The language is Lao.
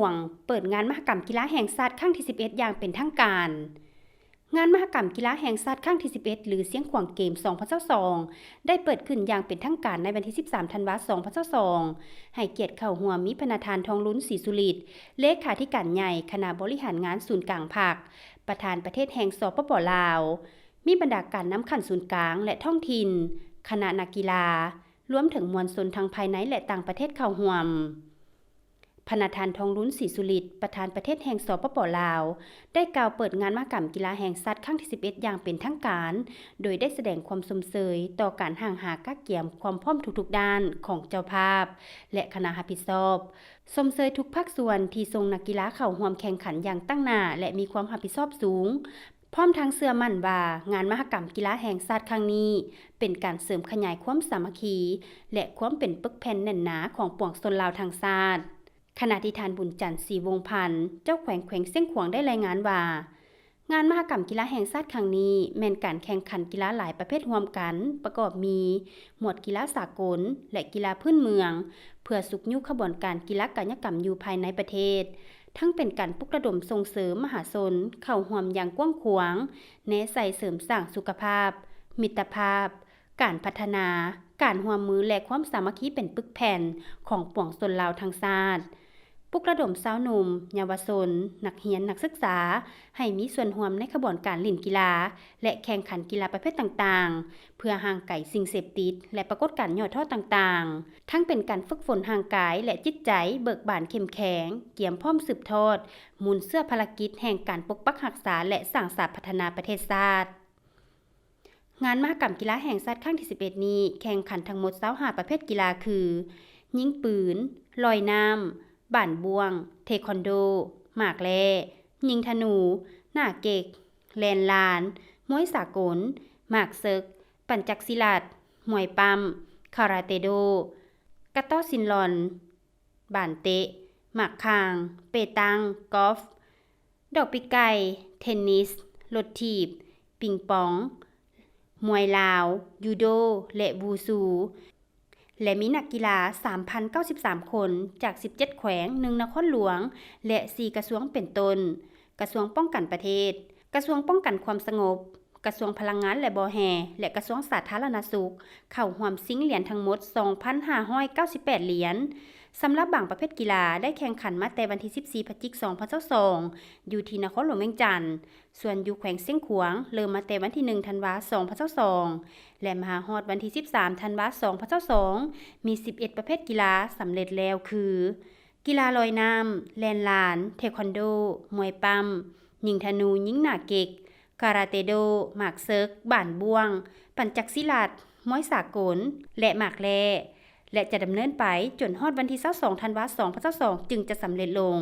ວງ ເປີດງານມະຫະກຳກິລາແຫ່ງຊາດຄັ້ງທີສິບເອັດຢ່າງເປັນທາງການ. ງານມະຫະກຳກິລາແຫ່ງຊາດຄັ້ງທີສິບເອັດ ຫຼື ຊຽງຂວາງເກມ ສອງພັນຊາວສອງ ໄດ້ເປີດຂຶ້ນຢ່າງເປັນທາງການໃນວັນທີສິບສາມ ທັນວາ ສອງພັນຊາວສອງ ໃຫ້ກຽດເຂົ້າຮ່ວມມີພະນະທ່ານ ທອງລຸນ ສີສຸລິດ ເລຂາທິການໃຫຍ່ຄະນະບໍລິຫານງານສູນກາງພັກ, ປະທານປະເທດແຫ່ງ ສປປ ລາວ, ມີບັນດາການນຳຂັ້ນສູນກາງ ແລະ ທ້ອງຖິ່ນ, ຄະນະນັກກິລາ, ລວມເຖິງມວນຊົນທັງພາຍໃນ ແລະ ຕ່າງປະເທດເຂົ້າຮ່ວມ. ພະນະທ່ານ ທອງລຸນ ສີສຸລິດ ປະທານປະເທດແຫ່ງ ສປປ ລາວ ໄດ້ກ່າວເປີດງານມະຫະກຳກິລາແຫ່ງຊາດຄັ້ງທີສິບເອັດຢ່າງເປັນທາງການ, ໂດຍໄດ້ສະແດງຄວາມຊົມເຊີຍຕໍ່ການຫ້າງຫາກະກຽມຄວາມພ້ອມທຸກໆດ້ານຂອງເຈົ້າພາບ ແລະ ຄະນະຮັບຜິດຊອບ, ຊົມເຊີຍທຸກພາກສ່ວນທີ່ສົ່ງນັກກິລາເຂົ້າຮ່ວມແຂ່ງຂັນຢ່າງຕັ້ງໜ້າ ແລະ ມີຄວາມຮັບຜິດຊອບສູງ, ພ້ອມທັງເຊື່ອໝັ້ນວ່າງານມະຫະກຳກິລາແຫ່ງຊາດຄັ້ງນີ້ ເປັນການເສີມຂະຫຍາຍຄວາມສາມັກຄີ ແລະ ຄວາມເປັນປຶກແຜ່ນແໜ້ນໜາຂອງປວງຊົນລາວທັງຊາດ. ຂະນະທີ່ທ່ານ ບຸນຈັນ ສີວົງພັນ ເຈົ້າແຂວງແຂວງຊຽງຂວາງ ໄດ້ລາຍງານວ່າ ງານມະຫະກຳກິລາແຫ່ງຊາດຄັ້ງນີ້ ແມ່ນການແຂ່ງຂັນກິລາຫຼາຍປະເພດຮ່ວມກັນ ປະກອບມີ ໝວດກິລາສາກົນ ແລະ ກິລາພື້ນເມືອງ ເພື່ອຊຸກຍູ້ຂະບວນການກິລາກາຍະກຳຢູ່ພາຍໃນປະເທດ, ທັງເປັນການປຸກລະດົມສົ່ງເສີມມະຫາຊົນເຂົ້າຮ່ວມຢ່າງກວ້າງຂວາງ, ແນໃສ່ເສີມສ້າງສຸຂະພາບ, ມິດຕະພາບ, ການພັດທະນາ, ການຮ່ວມມື ແລະ ຄວາມສາມັກຄີເປັນປຶກແຜ່ນຂອງປວງຊົນລາວທັງຊາດ, ປຸກລະດົມຊາວໜຸ່ມ, ເຍົາວະຊົນ, ນັກຮຽນ, ນັກສຶກສາ ໃຫ້ມີສ່ວນຮ່ວມໃນຂະບວນການຫຼິ້ນກິລາ ແລະ ແຂ່ງຂັນກິລາປະເພດຕ່າງໆ ເພື່ອຫ່າງໄກສິ່ງເສບຕິດ ແລະ ປາກົດການຫຍໍ້ທໍ້ຕ່າງໆ, ທັງເປັນການຝຶກຝົນຮ່າງກາຍ ແລະ ຈິດໃຈເບີກບານເຂັ້ມແຂງ, ກຽມພ້ອມສືບທອດມູນເຊື້ອພາລະກິດແຫ່ງການປົກປັກຮັກສາ ແລະ ສ້າງສາພັດທະນາປະເທດຊາດ. ງານມະຫະກຳກິລາແຫ່ງຊາດຄັ້ງທີສິບເອັດນີ້ ແຂ່ງຂັນທັງໝົດຊາວຫ້າປະເພດກິລາຄື ຍິງປືນ, ລອຍນ້ຳ, ບານບ້ວງ, ເທຄອນໂດ, ໝາກແລ່, ຍິງທະນູ, ໜ້າເກັກ, ແລ່ນລານ, ມວຍສາກົນ, ໝາກເສິກ, ປັນຈັກສິລັດ, ມວຍປ້ຳ, ຄາຣາເຕໂດ, ກະຕໍ້ຊິນລອນ, ບານເຕະ, ໝາກຂ່າງ, ເປຕັງ, ກອຟ, ດອກປີກໄກ່, ເທນນິສ, ລົດຖີບ, ປິງປອງ, ມວຍລາວ, ຢູໂດ ແລະ ວູຊູ ແລະ ມີນັກກິລາ ສາມພັນເກົ້າສິບສາມຄົນ ຈາກສິບເຈັດແຂວງ, ໜຶ່ງນະຄອນຫຼວງ ແລະ ສີ່ກະຊວງ ເປັນຕົ້ນ ກະຊວງປ້ອງກັນປະເທດ, ກະຊວງປ້ອງກັນຄວາມສະຫງົບ, ກະຊວງພະລັງງານ ແລະ ບໍ່ແຮ່ ແລະ ກະຊວງສາທາລະນະສຸກ ເຂົ້າຮ່ວມຊິງຫຼຽນທັງໝົດ ສອງພັນຫ້າຮ້ອຍເກົ້າສິບແປດຫຼຽນ. ສຳລັບບາງປະເພດກິລາໄດ້ແຂ່ງຂັນມາແຕ່ວັນທີສິບສີ່ ພະຈິກ ສອງພັນຊາວສອງ ຢູ່ທີ່ນະຄອນຫຼວງວຽງຈັນ, ສ່ວນຢູ່ແຂວງຊຽງຂວາງ ເລີ່ມມາແຕ່ວັນທີໜຶ່ງ ທັນວາ ສອງພັນຊາວສອງ ແລະ ມາຮອດວັນທີສິບສາມ ທັນວາ ສອງພັນຊາວສອງ ມີສິບເອັດປະເພດກິລາສຳເລັດແລ້ວຄື ກິລາລອຍນ້ຳ, ແລ່ນລານ, ເທຄວັນໂດ, ມວຍປ້ຳ, ຍິງທະນູ, ຍິງໜ້າເກັກ, ກາຣາເຕໂດ, ໝາກເສິກ, ບານບ້ວງ, ປັນຈັກສິລັດ, ມວຍສາກົນ ແລະ ໝາກແລ່ ແລະ ຈະດຳເນີນໄປຈົນຮອດວັນທີຊາວສອງ ທັນວາ ສອງພັນຊາວສອງ ຈຶ່ງຈະສຳເລັດລົງ.